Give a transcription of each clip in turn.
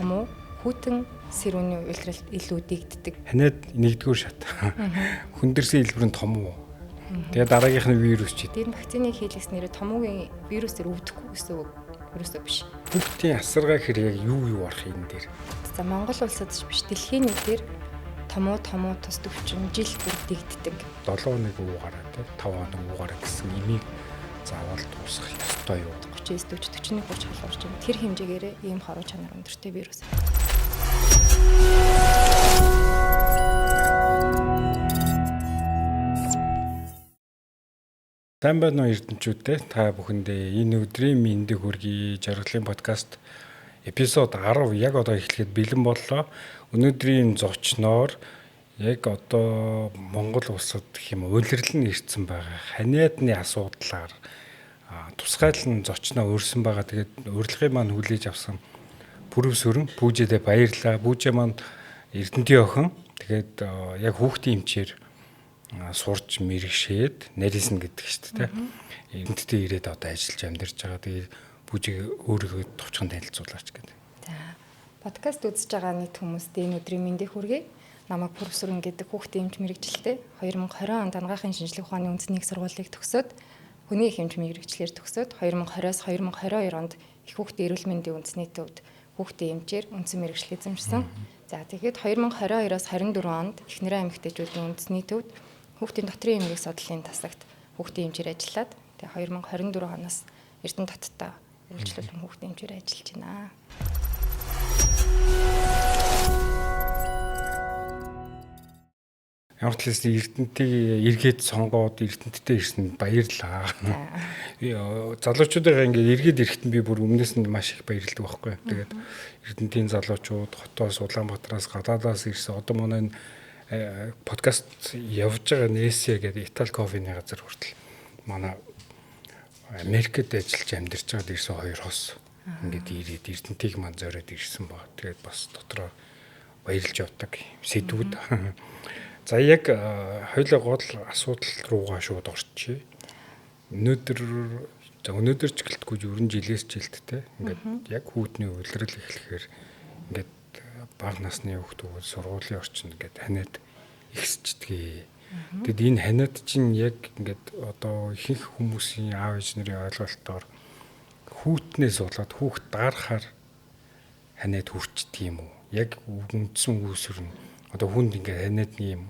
Томуу хүйтэн сэрүүний улиралд илүү дэгддэг. Ханиад нэгдүгээр шат. Хүндэрсэн хэлбэр нь томуу. Тэгээ дараагийнх нь вирус ч. Тэр вакцины хийлгэснээр томуугийн вирусээр өвдөхгүй гэсэн үг ерөөсөө биш. Хүүхдийн асаргаа хэрэг юу юу орох юм дээр. За Монгол улсад ч биш, дэлхийн нийтээр томуу томуу тус төвчин жил бүр дэгддэг. 7 хоног уугаараа те 5 хоног уугаараа гэсэн имийг заавал дуусгах ёстой юу? 39 40 41 30 халуурч юм. Тэр хэмжээгээр ийм хоруу чанар өндөртэй вирус. Сайн байна уу эрдэнчүүдээ, та бүхэндээ энэ өдрийн мэндийг хүргэе. Жаргалын подкаст эпизод 10 яг одоо эхлэхэд бэлэн боллоо. Өнөөдрийн зочноор яг одоо Монгол улсад гэх юм улирал нь ирсэн байгаа ханиадны асуудлаар тусгайлан зочноо урьсан байгаа. Тэгээд урилгыг маань хүлээж авсан Бүрв сүрэн Пүүжээдээ баярлаа. Пүүжээ маань Эрдэнтийн охин. Тэгээд яг хүүхдийн эмчээр сурч мэрэгшээд нарийсна гэдэг шүү дээ. Эрдэнтдээ ирээд одоо ажиллаж амьдарч байгаа. Тэгээд Пүүжийг өөрийгөө товчхон танилцуулаач гэдэг. За, подкаст үзэж байгаа нийт хүмүүст энэ өдрийн мэндийг хүргэе. Намайг Бүрв сүрэн гэдэг хүүхдийн эмч мэрэгчлээ. 2020 онд Анагаахын шинжлэх ухааны үндэсний их сургуулийг төгсөөд хүний их эмч мэрэгчлэр төгсөөд 2020-оос 2022 онд их хүүхдийн эрүүл мэндийн үндэсний төвд хүүхдийн эмчээр үндсэн мэрэгжил эзэмшсэн. За, тэгээд 2022-оос 24 онд эхнэрээ эмэгтэйчүүдийн үндэсний төвд хүүхдийн дотрын эмгэг судлалын тасагт хүүхдийн эмчээр ажиллаад, тэгээ 2024 оноос Эрдэнэ доттой үйлчлүүлэн хүүхдийн эмчээр ажиллаж байна. Ямар ч хэлсэн Эрдэнтийг эргээд сонгоод Эрдэнттэй ирсэн баярлаа. Залуучуудаа ингээд эргээд ирэхэд нь би бүр өмнөөс нь маш их баярлдаг байхгүй. Тэгээд Эрдэнтийн залуучууд хотоос, Улаанбаатараас, гадаадаас ирсэн. Одоо манай подкаст явж байгаа Несия гэдэг Итали кофений газар хүртэл манай Америкт ажиллаж амьдарч байгаад ирсэн хоёр хос ингээд ирээд Эрдэнтийг маань зориод ирсэн ба. Тэгээд бас дотроо баярлж явдаг сэдвүүд. За яг хоёулаа гол асуудал руугаа шууд орчихъя. Өнөөдөр ч гэлтгүй ер нь жилээс жилдтэй ингээд яг хүүтний улирал эхлэхээр ингээд бага насны хүүхдүүд сургуулийн орчинд ингээд ханиад ихсчдэг. Тэгэд энэ ханиад чинь яг ингээд одоо ихэнх хүмүүсийн аав ээж нарын ойлголтоор хүүтнээс болоод хүүхд дарахаар ханиад хүрчдэг юм уу? Яг үндсэн үүсвэр нь одоо хүнд ингээд ханиадны юм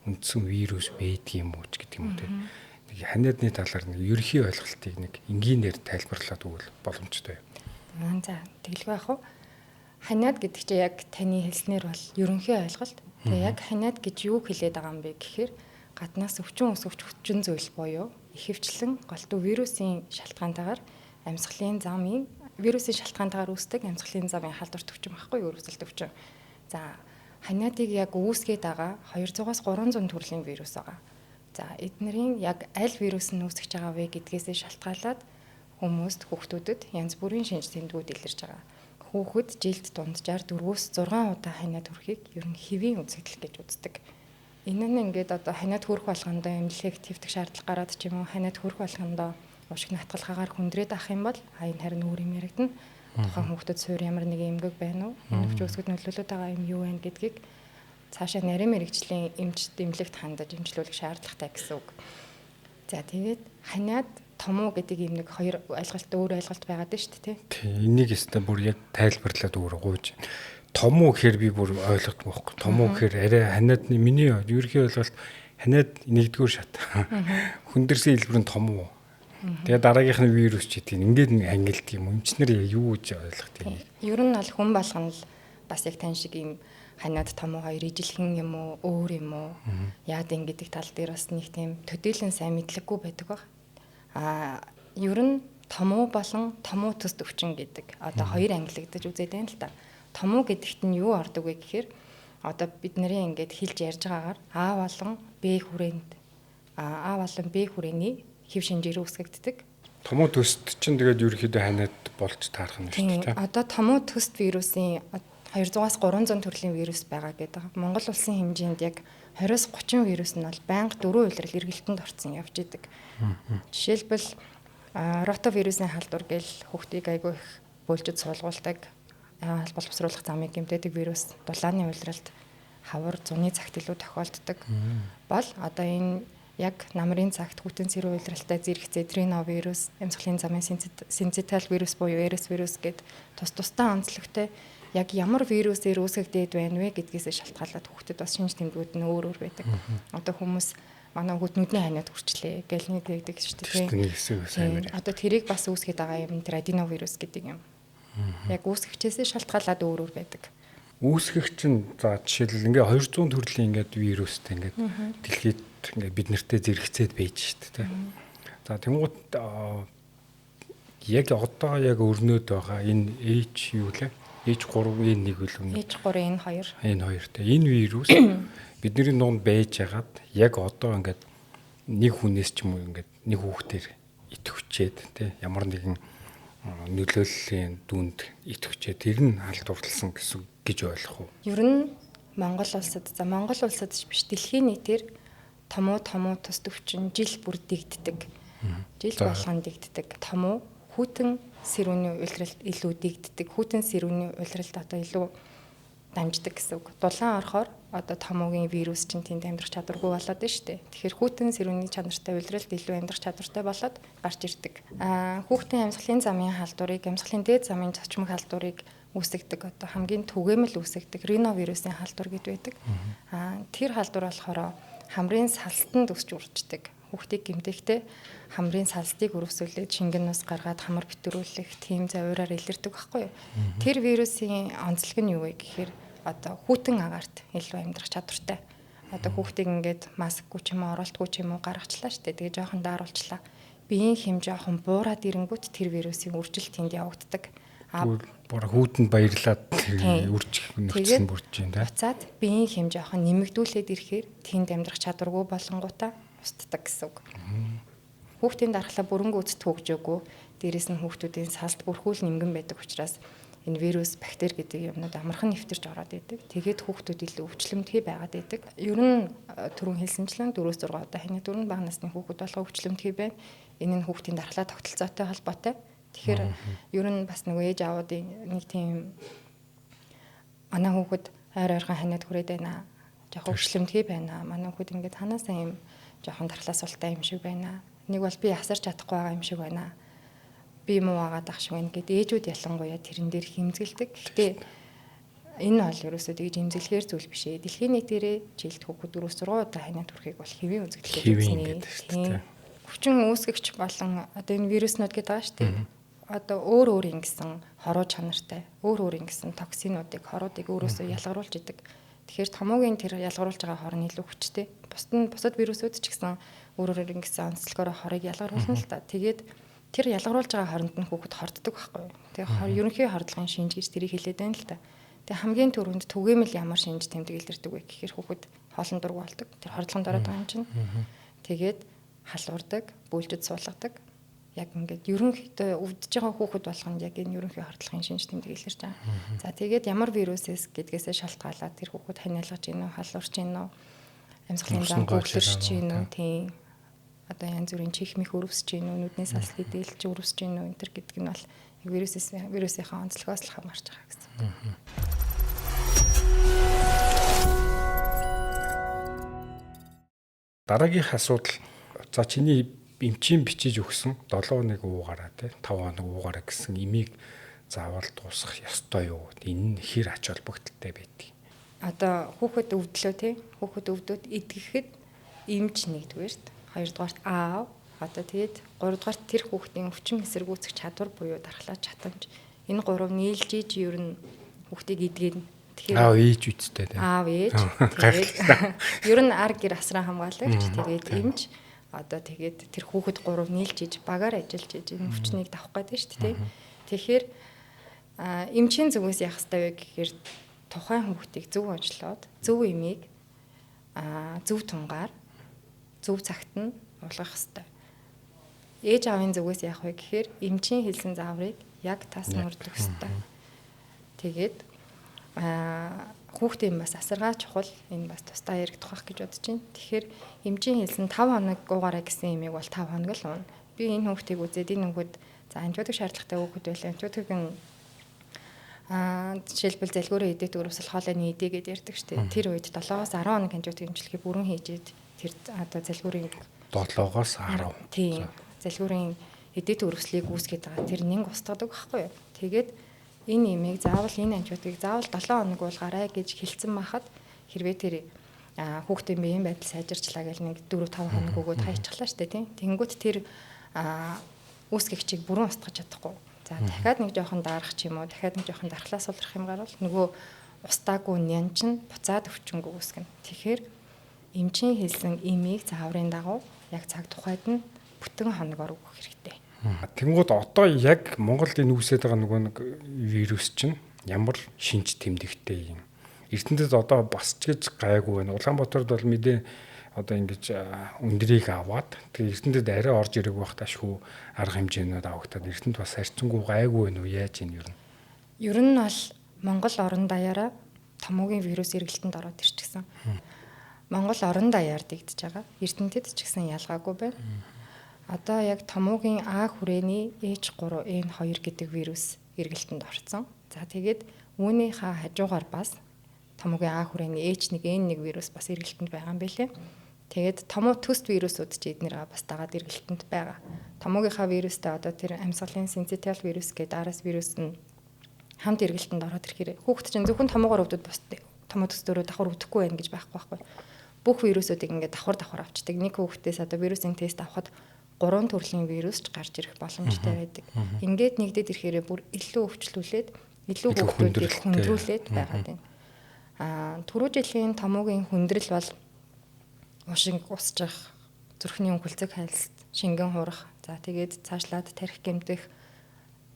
үндсэн вирус байдаг юм уу ч гэдэг юм уу те. Нэг ханиадны талаар нэг ерөнхий ойлголтыг нэг энгийнээр тайлбарлаад өгвөл боломжтой. За, тэгэлгүй яах вэ? Ханиад гэдэг чинь яг таны хэлснээр бол ерөнхий ойлголт. Тэгээ яг ханиад гэж юу хэлээд байгаа юм бэ гэхээр гаднаас өвчин үүсгэж хүчин зүйл буюу ихэвчлэн голтуу вирусын шалтгаантайгаар амьсгалын замын вирусын шалтгаантайгаар үүсдэг амьсгалын замын халдвар төвчин байхгүй юу, өрөвсөл төвчин. За, ханиадыг яг үүсгээд байгаа 200-аас 300 төрлийн вирус байгаа. За, эднэрийн яг аль вирус нь үүсгэж байгаа вэ гэдгээсээ шалтгаалаад хүмүүст, хүүхдүүдэд янз бүрийн шинж тэмдгүүд илэрч байгаа. Хүүхэд жилд дунджаар 4-өөс 6 удаа ханиад хүрэхийг ер нь хэвийн үзэгдэл гэж үздэг. Энэ нь ингээд одоо ханиад хүрэх болгондоо эмнэлэг твдэх шаардлага гараад ч юм уу, ханиад хүрэх болгондоо уушиг натгалгаагаар хүндрээд авах юм бол энэ харин өөр юм яригдана. Тухайн хүүхдэд суур ямар нэг эмгэг байна уу? Энэ өвч өсгөд нөлөөлөд байгаа юм юу байна гэдгийг цаашаа нарийн мэрэгжлийн эмч эмнэлэгт хандаж эмчлүүлэх шаардлагатай гэсэн үг. За, тэгээд ханиад томуу гэдэг юм нэг хоёр ойлголт, өөр ойлголт байгаад байна шүү дээ, тий. Энийг өстой бүр яг тайлбарлаад өөр гуйж. Томуу гэхээр би бүр ойлгохгүй байхгүй. Томуу гэхээр арай ханиадны миний ерөнхий ойлголт ханиад нэгдүгээр шат. Хүндэрсэн хэлбэр нь томуу. Тэгээ дараагийнх нь вирус ч гэдэг. Ингээд нэг ангилдаг юм. Эмчнэр юу гэж ойлгох тийм. Ер нь бол хүн болгоно л бас яг тань шиг юм ханиад томуу хоёр ижилхэн юм уу, өөр юм уу? Яад ин гэдэг тал дээр бас нэг тийм төдийлөн сайн мэдлэггүй байдаг баг. А ер нь томуу болон томуу төс төвчин гэдэг одоо хоёр ангилагдаж үзээд байна л та. Томуу гэдэгт нь юу ордог вэ гэхээр одоо бид нарын ингээд хэлж ярьж байгаагаар А болон Б хүрээнд А болон Б хүрээний хэв шинжээр үүсгэгддэг. Томуу төст чинь тэгээд ерөнхийдөө ханиад болж таарах нь шүү дээ. Одоо томуу төст вирусын 200-аас 300 төрлийн вирус байгаа гэдэг. Монгол улсын хэмжээнд яг 20-с 30 вирус нь бол байнга 4 улирал эргэлтэнд орцсон явж идэг. Жишээлбэл ротавирусын халдвар гэл хүүхдийг айгүй их бөөлжөд суулгуулдаг. Боловсруулах замыг гэмтээдэг вирус дулааны улиралд хавар зуны цагт илүү тохиолддог. Бол одоо энэ яг намрын цагт хүтэн сэрүүн улиралтай зэрэгцээ риновирус, амьсгалын замын синцитал вирус буюу РС вирус гэд тус тусдаа онцлогтой яг ямар вирусээр үүсгэгдээд байна вэ гэдгээс шалтгаалаад хүүхдэд бас шинж тэмдгүүд нь өөр өөр байдаг. Одоо хүмүүс манай хүүхд нүдний ханиад хүрчлээ гэл нэг тэгдэг шүү дээ. Одоо тэрийг бас үүсгээд байгаа юм тэр аденовирус гэдэг юм. Яг үүсгэгчээсээ шалтгаалаад өөр өөр байдаг. Үүсгэгч нь за жишээлбэл ингээ 200 төрлийн ингээд вирустэй ингээд дэлхийд ингээд бид нартэй зэрэгцээд байж шүү дээ. За тэнгуут яг одоо яг өрнөд байгаа энэ H юу лээ? H3N1 үлээ. H3N2. N2 те. Энэ вирус бидний дунд байж хагаад яг одоо ингээд нэг хүнээс ч юм уу ингээд нэг хүүхдээр идэвхжээд те ямар нэгэн нөлөөллийн дүнд идэвхжээ тэр нь халдварласан гэсэн гэж ойлгох уу? Ер нь Монгол улсад за Монгол улсад ч биш дэлхийн нийтээр томуу тус төвчин жил бүр дэгддэг. Жил болгон дэгддэг. Томуу хүйтэн сэрүүний улиралд илүү дэгддэг. Хүйтэн сэрүүний улиралд одоо илүү дамждаг гэсэн үг. Дулаан орохоор одоо томоогийн вирус чинь тэнд амьдрах чадваргүй болоод байна шүү дээ. Тэгэхээр хүйтэн сэрүүний чанартай улиралд илүү амьдрах чадвартай болоод гарч ирдэг. Хүүхдийн амьсгалын замын халдварыг, амьсгалын дээд замын цочмог халдварыг үүсгдэг одоо хамгийн түгээмэл үүсгдэг риновирусын халдвар гэд байдаг. Тэр халдвар болохоор хамрын салтанд өсч үрждэг. Хүүхдийг гэмтэхдээ хамрын салстыг өрөвсүүлээд шингэн нус гаргаад хамар битүүрүүлэх тийм завиураар илэрдэг байхгүй юу. Тэр вирусын онцлог нь юу вэ гэхээр одоо хүйтэн агаарт илүү амьдрах чадвартай. Одоо хүүхдийг ингээд маскгүй ч юм уу оролтгүй ч юм уу гаргачлаа штэ. Тэгээ жоохон дааруулчлаа. Биеийн хэмжээ жоохон буураад ирэнгүүт тэр вирусын үржилт тэнд явагддаг. Бүр хүүтэнд баярлаад үржих нөхцөл нь бүрдэж байна да. Буцаад биеийн хэмжээ жоохон нэмэгдүүлээд ирэхээр тэнд амьдрах чадваргүй болонгуудаа устдаг гэсэн үг. Хүүхдийн дархлаа бүрэн гүйцэтгэх хөгжөөгүй. Дээрээс нь хүүхдүүдийн салт бүрхүүл нэмгэн байдаг учраас энэ вирус, бактери гэдэг юмнууд амархан нэвтэрч ороод идэг. Тэгээд хүүхдүүд илүү өвчлөмтгий байгаад идэг. Ер нь түрүүн хэлсэнчлэн 4-6 удаа ханьд дөрөв бага насны хүүхэд болгоо өвчлөмтгий байна. Энэ нь хүүхдийн дархлаа тогтолцоотой холбоотой. Тэгэхээр ер нь бас нөгөө ээж аавуудын нэг тийм манай хүүхэд ойр ойрхон ханиад хүрээд байна. Жохон өвчлөмтгий байна. Манай хүүхэд ингээд ханаасаа юм жоохон дархлаа султай юм шиг байна. Нэг бол би асарч чадахгүй байгаа юм шиг байна. Би муу агаад ах шиг байна гэд ээжүүд ялангуяа тэрэн дээр хэмзгэлдэг. Гэхдээ энэ бол ерөөсөө тэгж хэмзгэлэхээр зүйл биш ээ. Дэлхийн нийтээрээ жилд хүүхэд 4-6 удаа ханиад хүрэхийг бол хэвийн үзэгдэл гэж. Өвчин үүсгэгч болон одоо энэ вируснууд гэдэг байгаа шүү дээ. Одоо өөр өөр ингэсэн хоруу чанартай, өөр өөр ингэсэн токсинуудыг, хоруудыг өөрөөсөө ялгаруулж идэг. Тэгэхээр томоогийн тэр ялгаруулж байгаа хор нь илүү хүчтэй. Бусад нь бусад вирусүүд ч гэсэн өөр өөр ингэсэн онцлогоороо хорыг ялгаруулна л та. Тэгээд тэр ялгаруулж байгаа хоронд нь хүүхэд хорддог байхгүй юу. Тэгээ ерөнхий хордлогын шинж гэж тэрийг хэлээд байна л та. Тэгээ хамгийн түрүүнд түгээмэл ямар шинж тэмдэг илэрдэг вэ гэхээр хүүхэд хоолн дургу болдог. Тэр хордлогонд ороод байгаа юм чинь. Тэгээд халуурдаг, бөөлжөд суулгадаг. Яг ингээд ерөнхийдөө өвдөж байгаа хүүхэд болгонд яг энэ ерөнхий хордлогын шинж тэмдэг илэрч байгаа. За тэгээд ямар вирусээс гэдгээсээ шалтгаалаад тэр хүүхэд ханиалгаж гин үү, халуурч гин үү, амьсгалын зам гүйлэрч гин үү, тийм одоо янз бүрийн чихмих өрөвсөж гин үү, нүдний сас хэдэлж өрөвсөж гин үү энэ төр гэдэг нь бол яг вирусийнхаа онцлогоос л хамаарч байгаа гэсэн. Дараагийнх асуудал за чиний эмчийн бичиж өгсөн 7 хоног уугаараа тий 5 хоног уугаараа гэсэн эмийг заавал дуусгах ёстой юу? Энэ нь хэр ач холбогдолтой байдаг? Одоо хүүхэд өвдлөө тий хүүхэд өвдөд идэхэд эмч нэгдүгээрт, хоёрдугаарт аав, одоо тэгээд гуравдугаарт тэр хүүхдийн өвчин эсэргүүцэх чадвар буюу дархлаа чадамж. Энэ гурав нийлж иж ер нь хүүхдийг идгээд. Тэгэхээр аав ээж үсттэй тий. Аав ээж. Тэгээд ер нь ар гэр асран хамгаалагч, тэгээд эмч, одоо тэгээд тэр хүүхэд гурав нийлж иж багаар ажиллаж иж энэ өвчнийг давах гэдэг шүү дээ. Тэгэхээр эмчийн зүгээс яах ёстой вэ гэхээр тухайн хүүхдийг зөв онцлоод, зөв эмийг зөв тунгаар, зөв цагт нь уулгах ёстой. Ээж аавын зүгээс яах вэ гэхээр эмчийн хэлсэн зааврыг яг тас мөрдөх ёстой. Тэгээд хүүхдийн бас асаргаа чухал, энэ бас тусдаа яригдах байх гэж бодож байна. Тэгэхээр эмчийн хэлсэн 5 хоног уугаарай гэсэн эмийг бол 5 хоног л уuna. Би энэ хүүхдийг үзээд энэ хүүхэд за антибиотик шаардлагатай хүүхэд байлаа. Антибиотик нь Жишээлбэл залгуурын эдэт өрөвсөл хоолойны эдээ гэдээ ярьдаг шүү дээ. Тэр үед 7-оос 10 хоног антибиотик эмчилгээ бүрэн хийжээд тэр одоо залгуурын 7-оос 10. Тийм. Залгуурын эдэт өрөвслийг үүсгээд байгаа. Тэр нинг устгадаг байхгүй юу? Тэгээд энэ имийг заавал энэ антибиотикийг заавал 7 хоног уулгаарай гэж хэлсэн байхад хэрвээ тэр хүүхдийн биеийн байдал сайжирчлаа гэл нэг 4-5 хоног өгөөд хайчихлаа шүү дээ, тийм. Тэнгүүт тэр үүсгэгчийг бүрэн устгах чадахгүй. За дахиад нэг жоохон дарах ч юм уу, дахиад нэг жоохон дархлаа сулрах юм гарвал нөгөө устаагүй нян чинь буцаад өвчнгөө үүсгэнэ. Тэгэхээр эмчийн хэлсэн эмийг зааврын дагуу яг цаг тухайд нь бүтэн хоногор өгөх хэрэгтэй. Тэнгүүд одоо яг Монголд энэ үүсээд байгаа нөгөө нэг вирус чинь ямар шинж тэмдэгтэй юм? Эрдэнэтэд одоо бас ч гэж гайгүй байна. Улаанбаатарт бол мэдээ одоо ингэж өндрийг аваад тэгээ Эрдэнэтэд арай орж ирэх байх ташгүй арга хэмжээнүүд авагтаад Эрдэнэт бас харьцангуй гайгүй байна уу, яаж юм ер нь? Ер нь бол Монгол орон даяараа томоогийн вирус эргэлтэнд ороод ирчихсэн. Монгол орон даяар дэгдэж байгаа. Эрдэнэтэд ч гэсэн ялгаагүй байна. Одоо яг томоогийн А хүрээний H3N2 гэдэг вирус эргэлтэнд орсон. За тэгээд үүнийхээ хажуугаар бас томоогийн А хүрээний H1N1 вирус бас эргэлтэнд байгаа юм билээ. Тэгээд томуу төст вирусүүд ч эднэр бас дагаад эргэлтэнд байгаа. Томоогийнхаа вирустай одоо тэр амьсгалын синцитиал вирус гэдэг RS вирус нь хамт эргэлтэнд ороод ирэхээр хүүхэд чинь зөвхөн томоогоор өвдөд бас томоо төстөөрөө давхар өвдөхгүй байх гэж байхгүй байхгүй. Бүх вирусүүдийг ингээд давхар давхар авчдаг. Нэг хүүхдээс одоо вирусын тест авахад 3 төрлийн вирус ч гарч ирэх боломжтой байдаг. Ингээд нэгдээд ирэхээр бүр илүү өвчлүүлээд илүү хүүхдүүдийг хүндрүүлээд байгаа юм. Түрүү жилийн томоогийн хүндрэл бол уушиг усчих, зүрхний өнхөлцөг хайлт, шингэн хурах, за тэгээд цаашлаад тарих гэмтэх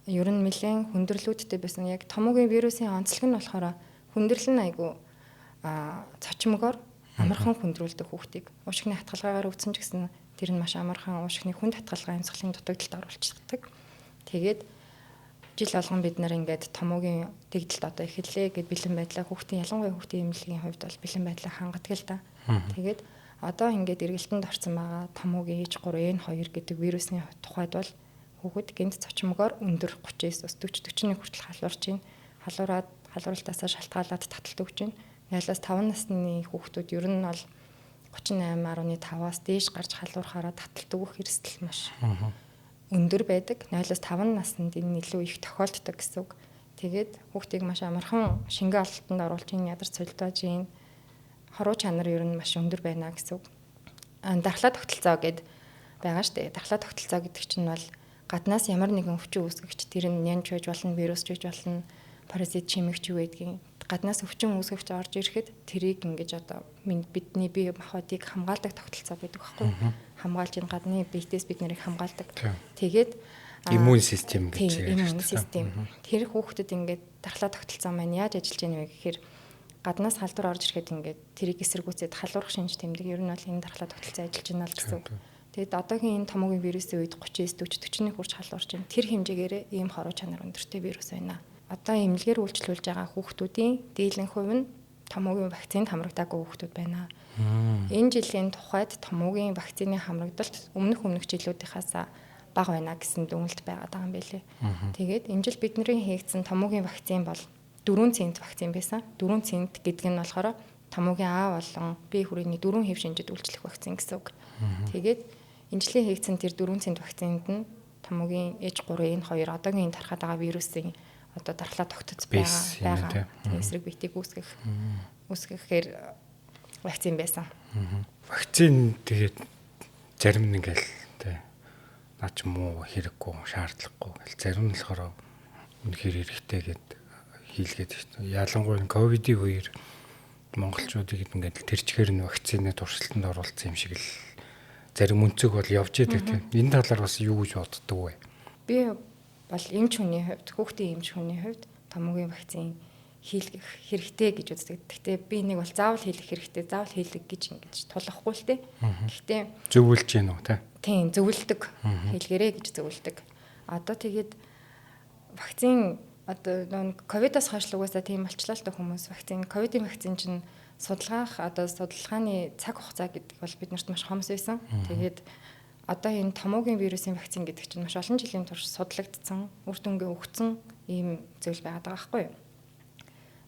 ер нь нэлээд хүндрэлүүдтэй байсан. Яг томоогийн вирусын онцлог нь болохоор хүндрэл нь айгүй цочмогоор амархан хүндрүүлдэг хүүхдийг. Уушигны хатгалгаагаар өвдсөн ч гэсэн тэр нь маш амархан уушигны хүнд хатгалгаа амьсгалын дутагдалд оруулчихдаг. Тэгээд жил болгон бид нар ингээд томоогийн дэгдэлт одоо эхэллээ гэд бэлэн байдлаа хүүхдийн ялангуяа хүүхдийн эмнэлгийн хувьд бол бэлэн байдлаа хангадаг л да. Тэгээд одоо ингээд эргэлтэнд орсон байгаа томоогийн H3N2 гэдэг вирусны тухайд бол хүүхэд гэнт цочмогоор өндөр 39-ос 40 41 хүртэл халуурч байна. Халуураад халууралтаасаа шалтгаалаад таталт өгч байна. 0-5 насны хүүхдүүд ер нь бол 38.5-аас дээш гарч халуурхаараа таталт өгөх эрсдэл маш өндөр байдаг. 0-5 наснд энэ илүү их тохиолддог гэсэн үг. Тэгээд хүүхдийг маш амархан шингэн ололтонд оруулж ийн, ядарч цулдаж ийн, хоруу чанар ер нь маш өндөр байна гэсэн үг. Дархлаа тогтолцоо гэд байгаа штэ. Дархлаа тогтолцоо гэдэг чинь бол гаднаас ямар нэгэн өвчин үүсгэгч, тэр нь нянж байж болно, вирус ч байж болно, паразит чимэгч юу гэдгийг гаднаас өвчин үүсгэгч орж ирэхэд тэрийг ингэж одоо бидний бие махбодыг хамгаалдаг тогтолцоо байдаг байхгүй юу? Хамгаалж энэ гадны биетээс бид нарыг хамгаалдаг. Тэгээд иммун систем гэж ярьдаг. Иммун систем. Тэр хүүхдэд ингээд дархлаа тогтолцоо маань яаж ажиллаж байна вэ гэхээр гаднаас халдвар орж ирэхэд ингээд тэрийг эсэргүүцээд халуурах шинж тэмдэг ер нь бол энэ дархлаа тогтолцоо ажиллаж байна л гэсэн үг. Тэгэд одоогийн энэ томоогийн вирусын үед 39 40 41 хүрч халуурч байна. Тэр хэмжээгээр ийм хоруу чанар өндөртэй вирус байна. Одоо эмнэлгээр үйлчлүүлж байгаа хүүхдүүдийн дийлэн хувь нь томоогийн вакцинд хамрагдаагүй хүүхдүүд байна. Энэ жилийн тухайд томоогийн вакцины хамрагдалт өмнөх жилүүдийнхаас бага байна гэсэн дүгнэлт байгаад байгаа юм билээ. Тэгээд энэ жил бидний хийгдсэн томоогийн вакцин бол 4 цент вакцин байсан. 4 цент гэдэг нь болохоор томоогийн А болон Б хүрээний 4 хэв шинжид үйлчлэх вакцин гэсэн үг. Тэгээд энэ жилийн хийгдсэн тэр 4 цент вакцинд нь томоогийн H3N2 одоогийн тархаад байгаа вирусын одоо дархлаа тогтц байгаа. Эсрэг биетийг үүсгэхээр вакцин байсан. Вакцин тэгээд зарим нь ингээл тэ наа ч муу хэрэггүй, шаардлагагүй гэл зарим нь болохоор үнэхээр хэрэгтэй гэд хийлгээд шүү дээ. Ялангуяа ковидын үеэр монголчуудыг ингээд тэр чигээр нь вакцины туршилтанд оруулсан юм шиг л зарим өнцөг бол явж идэг тийм. Энэ талаар бас юу гэж боддог вэ? Би бол эмч хүний хувьд, хүүхдийн эмч хүний хувьд томоогийн вакцин хийлгэх хэрэгтэй гэж үздэг. Гэхдээ би нэг бол заавал хийлгэх хэрэгтэй, заавал хийлэг гэж ингэж тулахгүй л дээ. Гэхдээ зөвлөж гин үү те? Тийм, зөвлөдөг. Хийлгэрээ гэж зөвлөдөг. Одоо тэгээд вакцин одоо нөө ковидоос хойш л угаасаа тийм болчлаа л да хүмүүс вакцин, ковидын вакцин чинь судалгаах одоо судалгааны цаг хугацаа гэдэг бол биднэрт маш хомс байсан. Тэгээд одоо энэ томоогийн вирусын вакцин гэдэг чинь маш олон жилийн турш судлагдсан, үр дүнгээ өгсөн ийм зүйл байгаад байгаа байхгүй юу?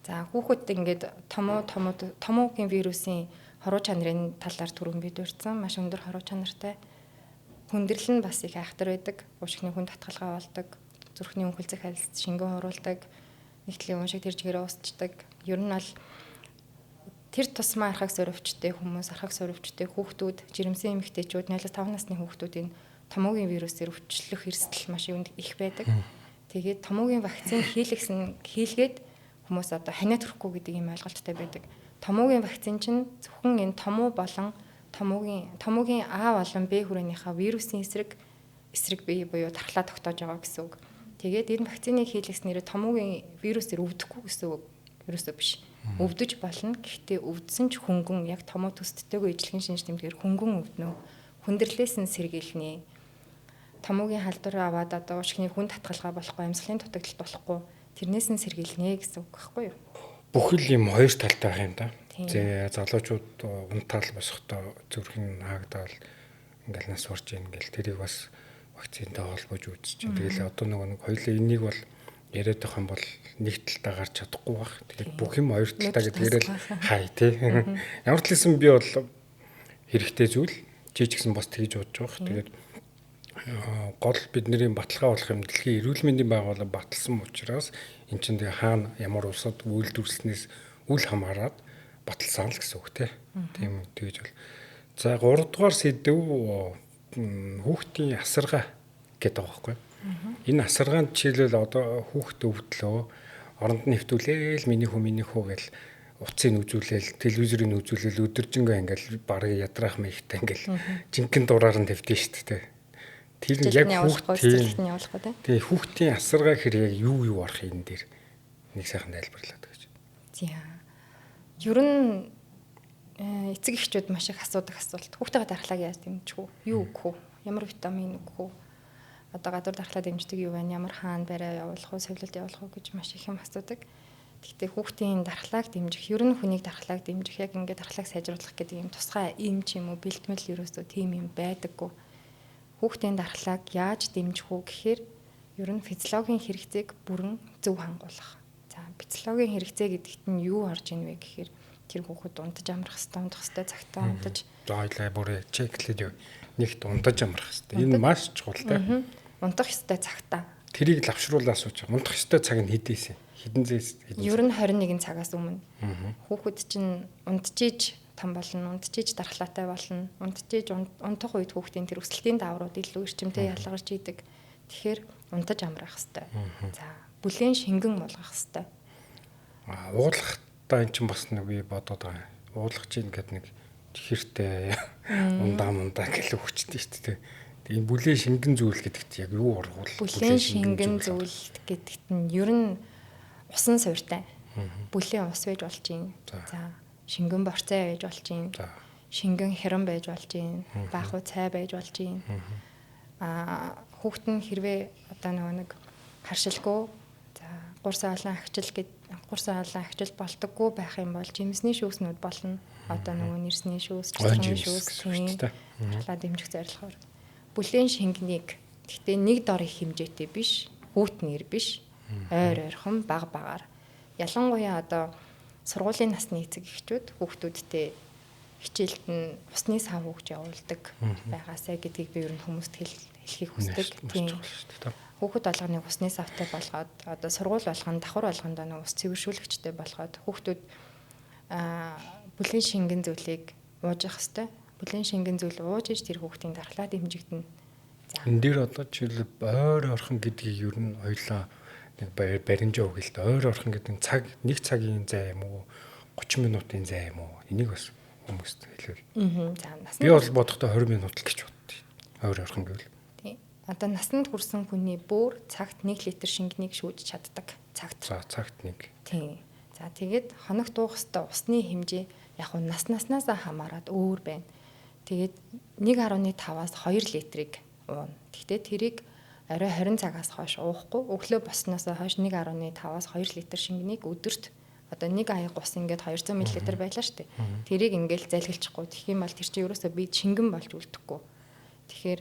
За хүүхэд ингээд томоогийн вирусын хоруу чанарын талаар түрүүн би дурдсан. Маш өндөр хоруу чанартай. Хүндрэл нь бас их айхтар байдаг. Уушгины хүн татгалгаа болдог. Зүрхний өнхөлзөх хальс шингэн хуруулдаг. Нэгтлийн уушиг тэр чигээр уусчдаг. Ер нь бол тэр тусмаа архаг сорвчтой хүмүүс, архаг сорвчтой хүүхдүүд, жирэмсэн эмэгтэйчүүд, 0-5 насны хүүхдүүд энэ томоогийн вирусээр өвчлөх эрсдэл маш их байдаг. Тэгээд томоогийн вакцин хийлгээд хүмүүс одоо ханиа төрөхгүй гэдэг юм ойлголттой байдаг. Томоогийн вакцин чинь зөвхөн энэ томуу болон томоогийн А болон Б хүрээнийхээ вирусын эсрэг бие буюу дархлаа тогтоож байгаа гэсэн үг. Тэгээд энэ вакциныг хийлгэснээр томоогийн вирусээр өвдөхгүй гэсэн үг ерөөсөө биш. Өвдөж болно. Гэхдээ өвдсөн ч хөнгөн яг томоо төсттэйгөө ижлэгэн шинж тэмдгээр хөнгөн өвднө. Хүндрэлээс нь сэргийлнэ. Томоогийн халдвар аваад одоо уушгины хүн татгалгаа болохгүй, амьсгалын дутагдалт болохгүй, тэрнээс нь сэргийлнэ гэсэн үг байхгүй юу? Бүхэл юм хоёр талтай байх юм да. Зэ залуучууд унтаал босохдоо зүрх нь хаагдаал ингээл нас орж ийн гэл тэрийг бас вакцинтай холбож үзэж чинь. Тэгэл одоо нөгөө нэг хоёлаа энийг бол яриад байх юм бол нэг талдаа гарч чадахгүй байх. Тэгээд бүх юм хоёр талдаа гэдгээрэл хай тий. Ямар ч хэлсэн би бол хэрэгтэй зүйл чи ч гэсэн бас тэгж бодож байгаа. Тэгээд гол бидний баталгаа болох юм дэлхийн эрүүл мэндийн байгууллага баталсан учраас эн чинь тэгээ хаана ямар улсад үйлдвэрлэснээс үл хамааран баталсан л гэсэн үг тий. Тийм тэгж бол. За 3 дугаар сэдэв хүүхдийн асаргаа гэдэг байгаа байхгүй. Энэ асаргаанд жишээлбэл одоо хүүхд өвдлөө оронд нь нэвтүүлээл миний хүү гэл утсыг үзүүлээл телевизэрийг үзүүлээл өдөржингөө ингээл барыг ядраах мэйхтэй ингээл жинхэнэ дураар нь тавьдэн шүү дээ. Тэр нь яг хүүхдийн явуулах үү? Тэгээ хүүхдийн асаргаа хэр яг юу орох энэ дээр нэг сайхан тайлбарлаад өгч. За. Ер нь эцэг эхчүүд маш их асуудаг асуулт. Хүүхдтэйгээ дархлааг яаж дэмжих үү? Юу өгөх үү? Ямар витамин өгөх үү? Одоо гадуур дархлаа дэмждэг юу байна? Ямар хаана бариа явуулах уу? Совилолт явуулах уу гэж маш их юм асуудаг. Гэхдээ хүүхдийн дархлааг дэмжих, ер нь хүнийг дархлааг дэмжих, яг ингээд дархлааг сайжруулах гэдэг юм тусгай им ч юм уу бэлтгэл ерөөсөө тийм юм байдаггүй. Хүүхдийн дархлааг яаж дэмжих үү гэхээр ер нь физиологийн хэрэгцээг бүрэн зөв хангуулах. За, физиологийн хэрэгцээ гэдэгт нь юу орж ийн вэ гэхээр тэр хүүхэд унтаж амрах хэвээр, унтах хэвээр цагтаа унтаж. За, ойлаа бүр чеклээд юу. Нэгт унтаж амрах хэвээр. Энэ маш чухал те. Унтах хэвээр цагтаа. Тэрийг лавшруулаа асууж байгаа. Унтах хэвээр цаг нь хэдийсэн? Хэдэн зээс? Ер нь 21 цагаас өмнө. Хүүхэд чинь унтжиж том болно, унтжиж дархлаатай болно, унтжиж унтах үед хүүхдийн тэр өсөлтийн дааврууд илүү эрчимтэй ялгарч идэг. Тэгэхээр унтаж амрах хэвээр. За, бүлээн шингэн болгох хэвээр. Уулахдаа эн чинь бас нэг би бодоод байгаа. Уулах чинь ингээд нэг чихэртэй ундаа гэл өгчтэй шүү дээ. Энэ бүлээн шингэн зүйл гэдэгт яг юу орох вэ? Бүлээн шингэн зүйл гэдэгт нь ер нь усан суурьтай. Бүлээн ус байж болж байна. За, шингэн борцой байж болж байна. Шингэн хяран байж болж байна. Баахуу цай байж болж байна. Аа, хүүхэд нь хэрвээ одоо нөгөө нэг харшилгүй, за, гурсан олон агчил гэд гурсан олон агчил болдоггүй байх юм бол жимсний шүүснүүд болно. Одоо нөгөө нэрсний шүүс, цэцгийн шүүс тийм дархлаа дэмжих зорилгоор бүлээн шингэнийг гэхдээ нэг дор их хэмжээтэй биш, хүүтнэр биш, ойр ойрхон баг багаар. Ялангуяа одоо сургуулийн насны эцэг эхчүүд хүүхдүүдтэй хичээлд нь усны сав өгч явуулдаг байгаасай гэдгийг би ер нь хүмүүст хэлхийг хүсдэг. Тийм. Хүүхэд болгоныг усны савтай болгоод одоо сургууль болгоно, давхар болгондоо нэг ус цэвэршүүлэгчтэй болгоод хүүхдүүд бүлээн шингэн зүйлийг уужих хэвээр. Бүлээн шингэн зүйл ууж иж тэр хүүхдийн дархлаа дэмжигдэнэ. За. Энэ дээр одоо жишээлбэл ойр орхон гэдгийг ер нь хоёлаа нэг баримжаа өгөл л дээ. Ойр орхон гэдэг нь цаг нэг цагийн зай юм уу? 30 минутын зай юм уу? Энийг бас хүмүүст хэлвэл. За, насанд би бол бодохдоо 20 минут л гэж боддоо. Ойр орхон гэвэл. Тийм. Одоо насанд хүрсэн хүний бөөр цагт 1 литр шингэнийг шүүж чаддаг. Цагт. За, цагт 1. Тийм. За, тэгээд хоногт уух ёстой усны хэмжээ яг нь наснаасаа хамаарат өөр байна. Тэгээд 1.5-аас 2 литрийг ууна. Гэхдээ тэрийг орой 20 цагаас хойш уухгүй. Өглөө босноосоо хойш 1.5-аас 2 литр шингэнийг өдөрт одоо нэг аяг ус ингээд 200 мл байлаа шүү дээ. Тэрийг ингээд залгилчихгүй. Тэгэх юм бол тэр чинь ерөөсөө би шингэн болж үлдэхгүй. Тэгэхээр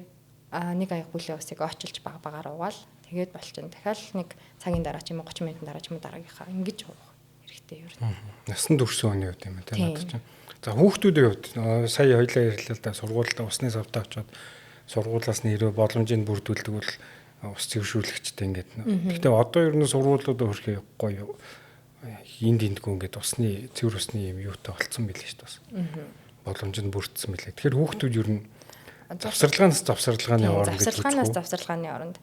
нэг аяг бүлээн усыг очилж баг багаар уугаал тэгээд болчихно. Дахиад нэг цагийн дараа ч юм уу 30 минутын дараа ч юм уу дараагийнхаа ингэж уух хэрэгтэй. хэрэгтэй ер нь. Насан турш оны хувьд юм тийм надад чинь. За хүүхдүүдийн хувьд сая хоёлаа ярьлаа л да, сургуульд усны савтаа очиод сургуулиас нэрөө боломжийг бүрдүүлдэг бол ус цэвэршүүлэгчтэй ингээд. Гэхдээ одоо ер нь сургуулиуд хөрхий гоё энд эндгүй ингээд усны цэвэр усны юм юутай болцсон билээ шүү дээ бас. Боломж нь бүрдсэн билээ. Тэгэхээр хүүхдүүд ер нь завсарлагаас завсарлагын оронд гэж завсарлагаас завсарлагын оронд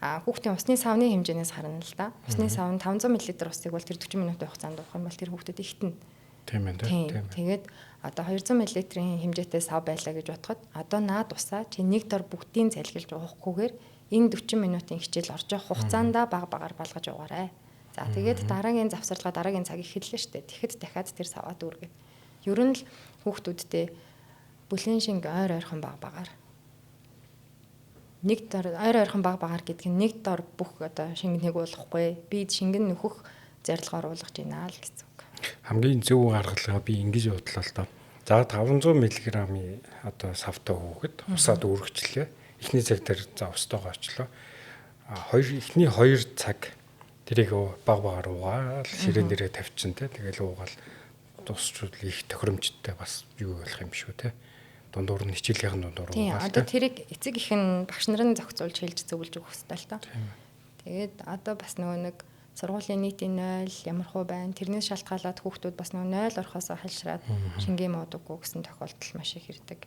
хүүхдийн усны савны хэмжээнээс харна л да. Усны сав нь 500 мл усыг бол тэр 40 минутын хугацаанд уух юм бол тэр хүүхдэд ихтэнэ. Тийм ээ тийм. Тэгээд одоо 200 мл-ийн хэмжээтэй сав байлаа гэж бодоход одоо наад усаа чи нэг дор бүгдийн залгилж уухгүйгээр энэ 40 минутын хичээл орж явах хугацаанд баг багаар балгаж уугаарай. За тэгээд дараагийн завсарлага дараагийн цаг эхэллээ штэ. Тэгэхэд дахиад тэр саваа дүүргээд. Ер нь л хүүхдүүдтэй бүлээн шинг ойр ойрхон баг багаар нэг дор ойр ойрхон баг багаар гэдэг нь нэг дор бүх одоо шингэнийг уулгахгүй. Би шингэн нөхөх зорилгоор уулгаж байна л гэсэн үг. Хамгийн зөв гаргалгаа би ингэж бодлоо л доо. За 500 мг-ийн одоо савтай хүүхэд усаа дүүргэчлээ. Эхний цаг дээр за устойгоо очлоо. Эхний 2 цаг тэрийг баг багаар уугаал ширээн дээрээ тавьчин те. Тэгэл уугаал тусчвал их тохиромжтой бас юу болох юм шүү те. Дундуур нь хичээлийнхэн дундуур уугаал. Одоо тэрийг эцэг их нь багш нар нь зохицуулж хэлж зөвлөж өгөх хэрэгтэй л доо. Тэгээд одоо бас нөгөө нэг сургуулийн нийтийн 0 ямар хуу байна. Тэрнээс шалтгаалаад хүүхдүүд бас нөгөө 0 орохоосоо хальшраад шингийн муудаггүй гэсэн тохиолдол маш их ирдэг.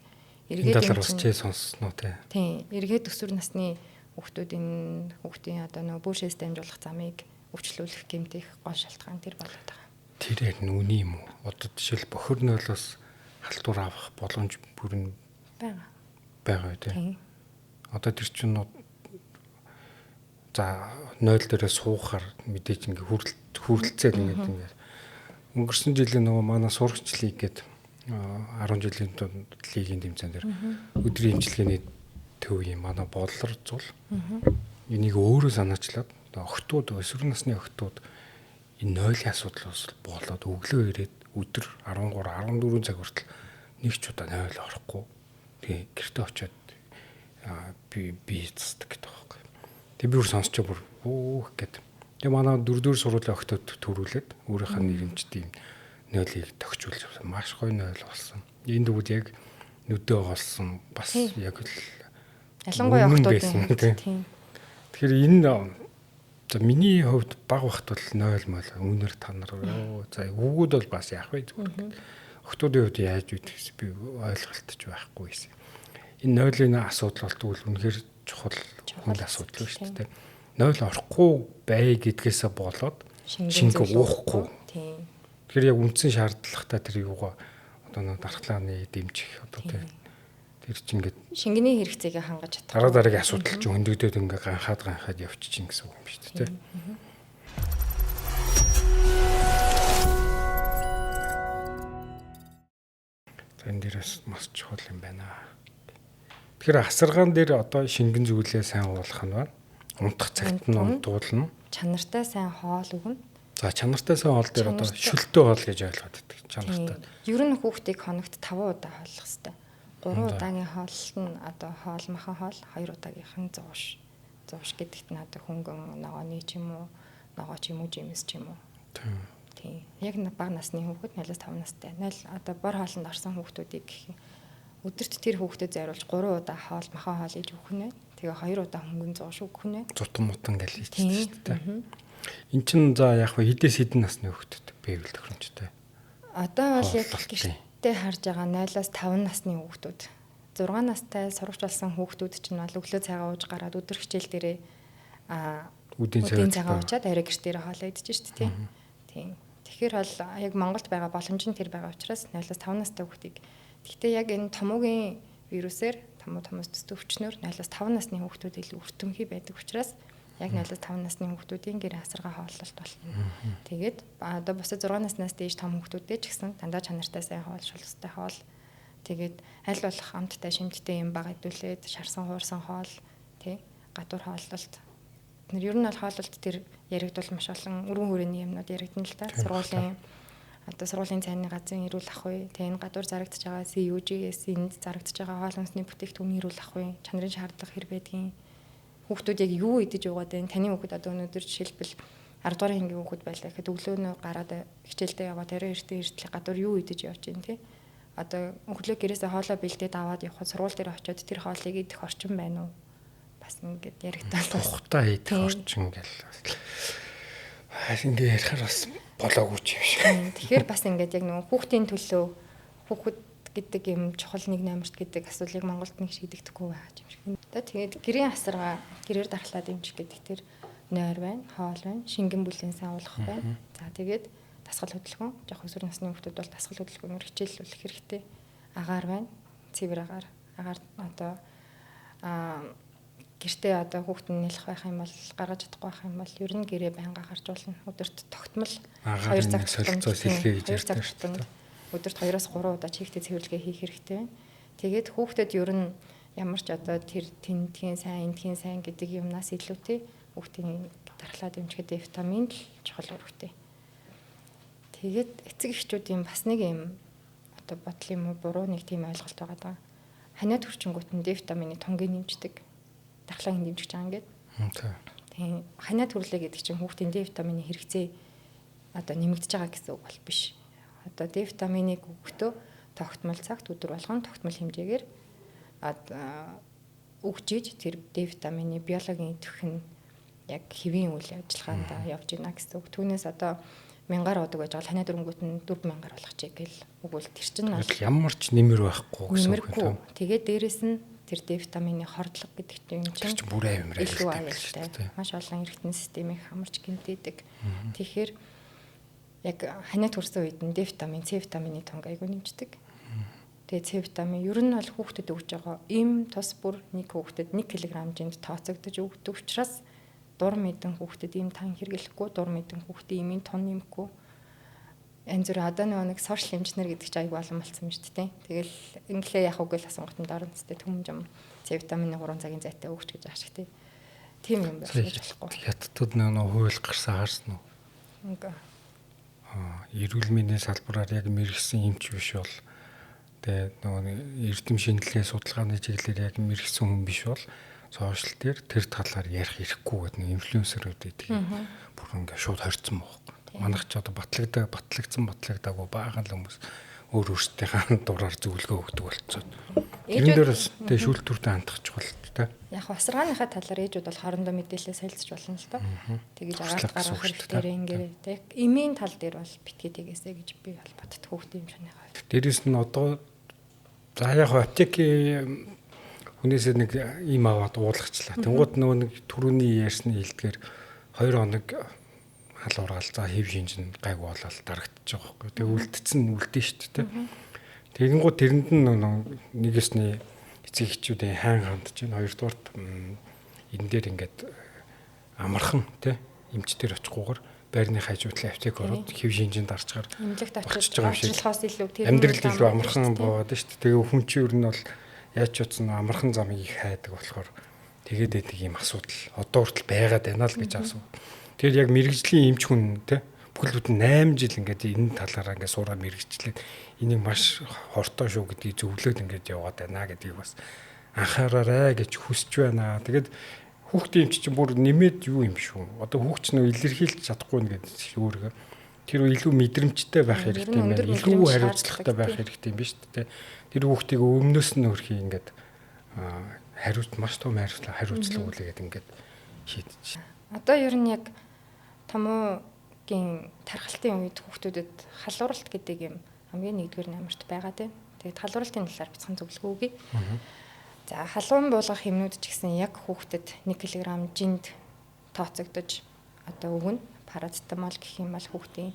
Эргээд талаар бас чи сонссноо те. Тийм. Эргээд өсвөр насны хүүхдүүд энэ хүүхдийн одоо нөгөө бүүшээс дамжуулах замыг өвчлүүлэх гэмтэх гол шалтгаан тэр болоод байгаа. Тэр яг нүуний юм уу? Одоо жишээл бохир нойлоос халтур авах боломж бүрэн байгаа. Байгаа үү те. Одоо тэр чинь за 0 дээрээ суухаар мэдээж ингээ хүрэлцээл ингээд өнгөрсөн жилийн нөгөө манай сурагч лиг гээд 10 жилийн дунд лигийн тэмцээн дээр өдрийн имчилгээний төв юм манай бодлор зул энийг өөрөө санаачлаад охтууд өсвөр насны охтууд энэ нойлын асуудлаас болоод өглөө ирээд өдөр 13 14 цаг хүртэл нэг ч удаа 0 орохгүй тэгээ гэртээ очиод би цэцдэг гэдэг байхгүй. Тэг би бүр сонсчоо бүр өөх гэд. Тэгээ манай дөрөвдүгээр сургуулийн охтууд төрүүлээд өөрийнх нь нэрэмжтэй юм нойлыг тохижуулж явсан. Маш гоё нойл болсон. Энэ дүүд яг нүдээ оолсон бас яг л ялангуяа охтуудын тийм. Тэгэхээр энэ за миний хувьд баг бахт бол 0 мол үнэр та нар ёо за хүүгүүд бол бас яах вэ зүгээр. Охтуудын хувьд яаж үйт гэсэн би ойлголтч байхгүй байсан. Энэ нойлын асуудал бол тэгвэл үнэхээр чухал хүн асуудал шүү дээ. 0 орохгүй бай гэдгээсээ болоод шингэн уухгүй. Тийм. Тэгэхээр яг үндсэн шаардлагатай тэр юугаа одоо нэг дархлааны дэмжих одоо тэр чинь ингээд шингэний хэрэгцээгээ хангаж чадах. Дараа дараагийн асуудал чинь хөндөгдөд ингээ ганхаад явчих чинь гэсэн үг юм шүү дээ. За энэ дээрээс маш чухал юм байна. Тэгэхээр асаргаан дээр одоо шингэн зүйлээ сайн уулгах нь байна. Унтах цагт нь унтуулна. Чанартай сайн хоол өгнө. За чанартай сайн хоол дээр одоо шөлтөө хоол гэж ойлгоод байдаг. Чанартай. Ер нь хүүхдийг хоногт 5 удаа хооллох хэрэгтэй. 3 удаагийн хооллолт нь одоо хоол махан хоол, 2 удаагийнх нь зууш. Зууш гэдэгт нь одоо хөнгөн ногооны ч юм уу, ногоо ч юм уу, жимс ч юм уу. Тийм. Яг бага насны хүүхэд 0-5 настай. 0 одоо бор хоолнд орсон хүүхдүүдийг гэх юм. Өдөрт тэр хүүхдэд зориулж 3 удаа хоол махан хоол иж өгөх нь. Тэгээ 2 удаа хөнгөн зууш өгөх нь. Зутан мутан гэл хийчихсэн шүү дээ. Эн чин за яг хөө хэдээс хэдэн насны хүүхдэд байвал тохиромжтой. Одоо бол яг гэртээ харж байгаа 0-5 насны хүүхдүүд. 6 настай сурагч болсон хүүхдүүд чинь бол өглөө цайгаа ууж гараад өдөр хичээл дээрээ үдийн цайгаа уучаад орой гэрт дээрээ хоолоо идэж шүү дээ, тийм. Тэгэхээр бол яг Монголд байгаа боломж нь тэр байгаа учраас 0-5 настай хүүхдийг. Гэхдээ яг энэ томоогийн вирусээр томоос төстэй өвчнөр 0-5 насны хүүхдүүд илүү өртөмхий байдаг учраас яг 0-5 насны хүүхдүүдийн гэр асаргаа хооллолт болно. Тэгээд одоо бусад 6 наснаас дээш том хүүхдүүдээ ч гэсэн дандаа чанартай сайн хоол, шулуустай хоол. Тэгээд аль болох амттай шимттэй юм баг идүүлээд шарсан хуурсан хоол, тий, гадуур хооллолт. Тэр ер нь бол хооллолт тэр яригдвал маш олон өргөн хүрээний юмнууд яригдана л та. Сургуулийн одоо сургуулийн цайны газрын эрүүл ах вэ? Тэ энэ гадуур зарагдж байгаа CUGS энд зарагдж байгаа хоол хүнсний бүтээгдэхүүн эрүүл ах вэ? Чанарын шаардлага хэр байдгийг. Хүүхдүүд яг юу идэж уугаад байна? Таны хүүхэд одоо өнөөдөр жишээлбэл 10 дугаар ангийн хүүхэд байлаа гэхэд өглөөнөө гараад хичээлдээ яваад орой эртээ эртэл гадуур юу идэж явж байна тий. Одоо өглөө гэрээсээ хоолоо бэлдээд аваад явхад сургууль дээр очиод тэр хоолыг идэх орчин байна уу? Бас ингээд яригдал тухтай идэх орчин гэл. Ингээ ярихаар бас болоогүй ч юм шиг. Тэгэхээр бас ингээд яг нөгөө хүүхдийн төлөө хүүхэд гэдэг юм чухал нэг номерт гэдэг асуудлыг Монголд нэг шийдэгдэхгүй байгаа юм шиг. Одоо тэгээд гэрийн асаргаа гэрээр дархлаа дэмжих гэдэг тэр нойр байна, хоол байна, шингэн бүлийн сан уулгах байна. За тэгээд дасгал хөдөлгөөн, жоох өсвөр насны хүүхдүүд бол дасгал хөдөлгөөнөөр хичээллүүлэх хэрэгтэй. Агаар байна, цэвэр агаар. Агаар одоо гэртээ одоо хүүхэд нь нэлэх байх юм бол гаргаж чадахгүй байх юм бол ер нь гэрээ байнга гарч болно. Өдөрт тогтмол 2 цаг солилцоо сэлгээ гэж ярьдаг шүү дээ. Өдөрт 2-3 удаа чихтэй цэвэрлэгээ хийх хэрэгтэй байна. Тэгээд хүүхдэд ер нь ямар ч одоо тэр тентгийн сайн, эндхийн сайн гэдэг юмнаас илүүтэй хүүхдийн дархлаа дэмжихэд Д витамин л чухал үүрэгтэй. Тэгээд эцэг эхчүүдийн бас нэг юм одоо бодол юм уу буруу нэг тийм ойлголт байгаа даа. Ханиад хүчингүүт нь Д витамины тунгийг нэмждэг. Дархлааг нэмжиж байгаа ингээд. Тийм. Ханиад хүрлээ гэдэг чинь хүүхдийн Д витамины хэрэгцээ одоо нэмэгдэж байгаа гэсэн үг бол биш. Одоо Д витаминыг өгөхдөө тогтмол цагт өдөр болгон тогтмол хэмжээгээр өгч иж тэр Д витамины биологийн идэвх нь яг хэвийн үйл ажиллагаанд явж байна гэсэн үг. Түүнээс одоо 1000-аар удаг байж байгаа ханиад өрөнгөт нь 4000-аар болгочих гэл өгвөл тэр чинь бол ямар ч нэмэр байхгүй гэсэн үг юм. Тэгээд дээрэс нь тэр Д витамины хордлого гэдэг чинь тэр чинь бүр амар аюултай. Маш олон эргэтэн системийг хамарч гэмтээдэг. Тэгэхээр яг ханиад төрсөн үед нь Д витамин, С витамины тунг айгүй нэмждэг. Тэгээд С витамин ер нь бол хүүхдэд өгж байгаа им тус бүр нэг хүүхдэд 1 кг жинд тооцогдож өгдөг учраас дур мэдэн хүүхдэд ийм тан хэрэглэхгүй, дур мэдэн хүүхдэд иймийн тун нэмэхгүй. Янз бүр одоо нэг сошиал эмчнэр гэдэг чинь айгүй олон болсон юм шүү дээ. Тэгэл инглээ яах үг л асуунгот нь дорн цэцтэй төмөн жам С витамины 3 цагийн зайтай өгч гэж ааш тий. Тийм юм байх гэж болохгүй. Хятадд нэг хууль гарсан харсан уу? Үгүй. Эрүүл мэндийн салбараар яг мэрэгсэн эмч биш бол тэгээ нөгөө эрдэм шинжилгээ судалгааны чиглэлээр яг мэрэгсэн хүн биш бол сошиал дээр тэр талаар ярих эрхгүй гэдэг нэг инфлюенсерүүд гэдэг бүр ингээ шууд хорцсон байхгүй. Манайх ч одоо батлагдсан батлагдаагүй баахан л хүмүүс өөр өөрсдийнхээ дураар зөвлөгөө өгдөг болцсон. Тэрэн дээр бас тэгээ шүүлтүүртэй хандах чухал та. Яг асаргааныхаа талаар ээжүүд бол хоорондоо мэдээлэл солилцож болно л доо. Тэгэж агаалт гаргах хэрэгтэй ингээрэй тэ. Эмийн тал дээр бол битгий тэгээсэ гэж би бол боддог хүүхдийн юм шунайгаа. Дээрээс нь одоо за яг аптекийн хүнээсээ нэг им аваад уулгачлаа. Тэнгууд нөгөө нэг түрүүний ярьсны хэлдгээр 2 хоног хал ургаал за хэв шинж нь гайг болол дарагдчих байгаа байхгүй. Тэгээ үлдсэн нь үлдэн шүү дээ. Тэгэнгүүт тэрэнд нь нэгэсний эцэг эхчүүдийн хайн хандж байна. Хоёрдугаарт энэ дээр ингээд амархан тий эмчтэр очихгүйгээр байрны хажуудлын аптек ороод хэв шинжинд дарчгаар эмнэлэгт очиж байгаа юм шиг илүү тэр амьдрал илүү амархан боод шүү дээ. Тэгээ хүн чинь ер нь бол яаж ч утсан амархан замыг их хайдаг болохоор тэгээд байдаг юм асуудал одоо хүртэл байгаад байна л гэж асуу. Тэгэхээр яг мэрэгжлийн эмч хүн те бүхэл бүтэн 8 жил ингээд энэ талаараа ингээд сураа мэрэгчлээд энийг маш хортой шүү гэдгийг зөвлөөд ингээд яваад байна гэдгийг бас анхаараарай гэж хүсэж байна. Тэгээд хүүхдийн эмч чинь бүр нэмээд юу юм шүү. Одоо хүүхд чинь илэрхийлж чадахгүй нэгэд өөрийгөө тэр илүү мэдрэмжтэй байх хэрэгтэй юм байна. Илүү хариуцлагатай байх хэрэгтэй юм биш үү? Тэр хүүхдийг өмнөөс нь өрхий ингээд хариуц маш том хариуцлага үлээгээд ингээд шийдэж. Одоо ер нь яг томоогийн тархалтын үед хүүхдүүдэд халууралт гэдэг юм хамгийн нэгдүгээр номерт байгаа тийм. Тэгээд халууралтын талаар бяцхан зөвлөгөө өгье. За халуун буулгах хэмнүүд ч гэсэн яг хүүхдэд 1 кг жинд тооцогдож одоо өгнө. Парацетамол гэх юм бол хүүхдийн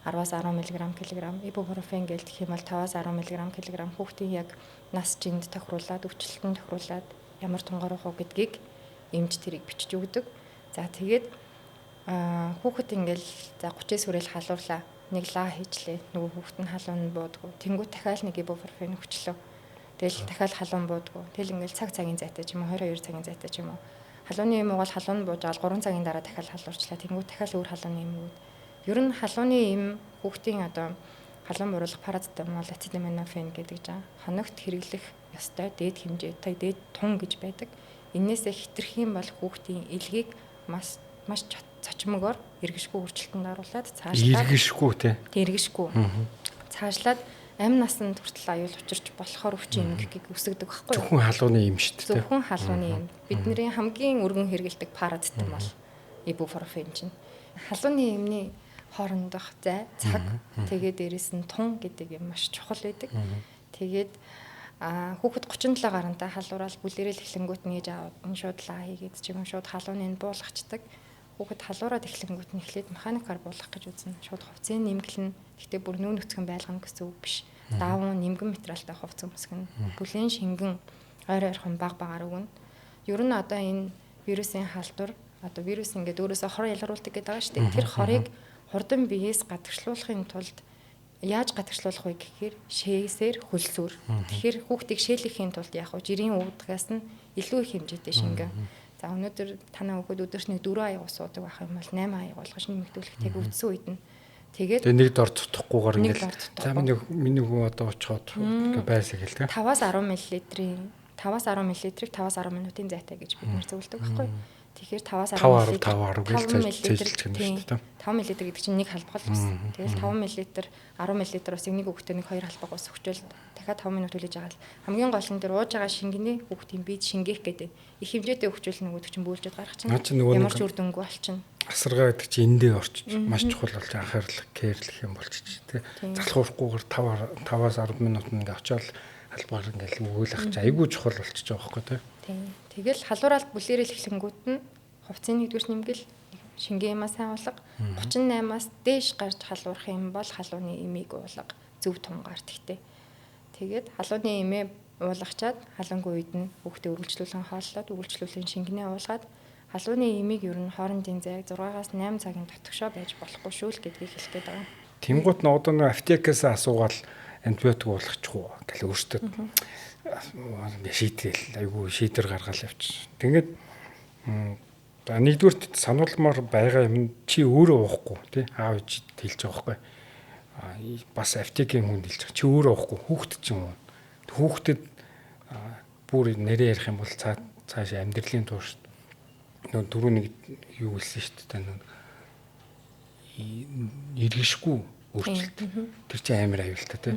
10-аас 10 мг кг, ибупрофен гэх юм бол 5-аас 10 мг кг хүүхдийн яг нас жинд тохируулаад, өвчлөлтөнд тохируулаад ямар тунгаар уух уу гэдгийг эмч тэрийг бичиж өгдөг. За тэгээд хүүхэд ингээл за 39 хүрэл халуурлаа. Нэг лаа хийчлээ. Нөгөө хүүхэд нь халуун нь буудаггүй. Тэнгүүт дахиад нэг ибупрофен өгчлөө. Тэгэл дахиад халуун буудаггүй. Тэгэл ингээл цаг цагийн зайтай ч юм уу 22 цагийн зайтай ч юм уу. Халууны юм угаал халуун бууж аал 3 цагийн дараа дахиад халуурчлаа. Тэнгүүт дахиад өөр халууны юм өгөөд. Ер нь халууны им хүүхдийн одоо халуун бууруулах парацетамол, ацетаминофен гэдэг жаа хоногт хэрэглэх ёстой дээд хэмжээ, дээд тун гэж байдаг. Эннээсээ хитрх юм бол хүүхдийн элгийг маш маш Цочмогоор эргэшгүй өөрчлөлтөнд оруулаад цаашлаад эргэшгүй тий. Эргэшгүй. Цаашлаад амь насанд хүртэл аюул учирч болохоор өвчин эмгэгийг өсгөдөг байхгүй юу? Зөвхөн халууны эм шүү дээ. Зөвхөн халууны эм. Бидний хамгийн өргөн хэрэглэдэг парацетамол, ибупрофен чинь. Халууны эмний хоорондох зай, цаг, тэгээд дээрэс нь тун гэдэг юм маш чухал байдаг. Тэгээд хүүхэд 37 гарантай халуураал бүлэрэл эхлэнгүүт нээж аваад нь шууд лаа хийгээд ч юм шууд халууны нь буулгачдаг. Хүүхэд халуураад эхлэнгүүт нь эхлээд механикаар буулгах гэж үзнэ. Шууд хувцсыг нэмгэлнэ. Гэхдээ бүр нүүн нүцгэн байлгана гэсэн үг биш. Даавуу нэмгэн материалтай хувцас өмсгөнө. Бүлээн шингэн ойр ойрхон баг багаар өгнө. Ер нь одоо энэ вирусын халдвар одоо вирус ингээд өөрөөсөө хор ялгаруулдаг гэдэг байгаа шүү дээ. Тэр хорыг хурдан биеэс гадагшлуулахын тулд яаж гадагшлуулах вэ гэхээр шээсээр хөлсөөр. Тэгэхээр хүүхдийг шээлэхийн тулд яг уу жирийн уудгаас нь илүү их хэмжээтэй шингэн. За өнөөдөр танаа хүүхэд өдөрт нэг 4 аяг ус уудаг байх юм бол 8 аяг болгож нэмэгдүүлэх тэг үдсэн үед нь тэгээд нэг дор цутахгүйгээр ингээл за миний хүн одоо очиход ингээ байсаа гэл тэ 5-аас 10 мл-ийн 5-аас 10 мл-ийг 5-аас 10 минутын зайтай гэж бид нэр зөвлөдөг байхгүй. Тэгэхээр 5-аас 10 мл 5 10 гэж цээжилж гэнэ шүү дээ. 5 мл гэдэг чинь нэг халбаг л ус. Тэгэл 5 мл 10 мл усыг нэг хүүхдээ нэг 2 халбаг ус өгчөөл дахиад 5 минут хүлээж байгаа л хамгийн гол нь тэр ууж байгаа шингэний хүүхдийн биед шингээх гэдэг. Их хэмжээтэй өгчөөл нөгөөдөг чинь бөөлжөд гарах чинь. Ямар ч үр дүнгүй болчихно. Асаргаа гэдэг чинь эндээ орчиж маш чухал болж анхаарал кэрлэх юм болчих тий. Залхуурахгүйгээр 5-аас 10 минут ингээ очиод халбаар ингээл өгөөлөх чинь айгүй чухал болчихж байгаа байхгүй тий. Тэгэл халуураалт бүлэрэл эхлэнгүүт нь хувцсны нэгдүгээр нэмгэл шингэн юмаа сайн уулга 38-аас дээш гарч халуурах юм бол халууны эмийг уулга зөв тунгаар тэгтээ. Тэгээд халууны эмээ уулгачаад халуунгүй үед нь хүүхдээ үргэлжлүүлэн хооллоод үргэлжлүүлэн шингэнээ уулгаад халууны эмийг ер нь хоорондын зайг 6-аас 8 цагийн дотгошоо байж болохгүй шүү л гэдгийг хэлэх гээд байгаа. Тэнгуут нь одоо нэг аптекээс асуугаал антибиотик уулгачих уу гэл өөртөө шийтгэл айгүй шийдвэр гаргаал явчих. Тэгээд нэгдүгüрт сануулмаар байгаа юм чи өөрөө уухгүй тий аав ээж хэлж байгаа байхгүй. Бас аптекийн хүнд хэлж байгаа. Чи өөрөө уухгүй хүүхэд чинь уу. Хүүхдэд бүр нэрээ ярих юм бол цааш амьдралын турш нөө түрүү нэг юу хэлсэн шүү дээ нөө эргэшгүй өөрчлөлт. Тэр чинь амар аюултай тий.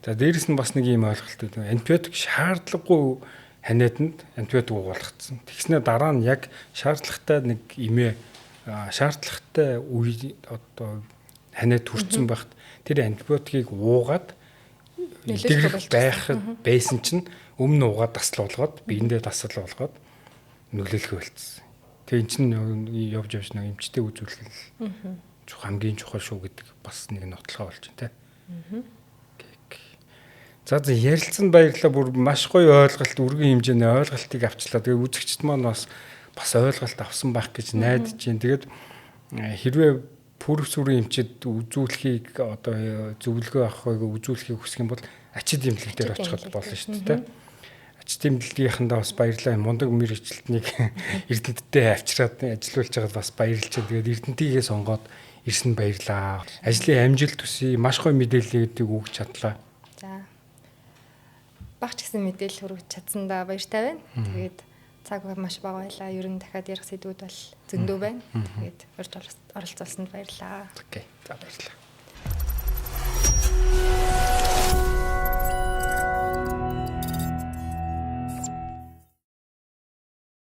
За дээрэс нь бас нэг юм ойлголт гэдэг. Антибиотик шаардлагагүй ханиаданд антибиотик уулгацсан. Тэгснэ дараа нь яг шаардлагатай нэг имээ шаардлагатай үе одоо ханиад төрсэн байхад тэр антибиотикийг уугаад идэгрэх байхад байсан чинь өмнө уугаад дасал болгоод биендээ дасал болгоод нөлөөлөх болцсон. Тэгээ эн чинь явж явж нэг эмчтэй үзүүлэх хамгийн чухал шүү гэдэг бас нэг нотлохоо болж байна те. За ярилцсан баярлалаа, бүр маш гоё ойлголт, өргөн хэмжээний ойлголтыг авчлаа. Тэгээ үзэгчд маань бас ойлголт авсан байх гэж найдаж байна. Тэгээд хэрвээ пүрэв сүрийн эмчид үзүүлэхийг одоо зөвлөгөө авахыг үзүүлэхийг хүсэх юм бол ачид эмнэлэг дээр очиход болно шүү дээ. Ачид эмнэлгийнхэндээ бас баярлалаа. Мундаг мэргэжилтнийг Эрдэнэттэй авчираад ажилуулж байгаад бас баярлж байна. Тэгээд Эрдэнэтийгээ сонгоод ирсэн баярлаа. Ажлын амжилт хүсье. Маш гоё мэдээллүүдийг өгч чадлаа. За. Багч гэсэн мэдээлэл хүргэж чадсандаа баяртай байна. Тэгээд цаг маш бага байлаа. Ер нь дахиад ярих сэдвүүд бол зөндөө байна. Тэгээд урьж оролцуулсанд баярлалаа. Окей. За баярлалаа.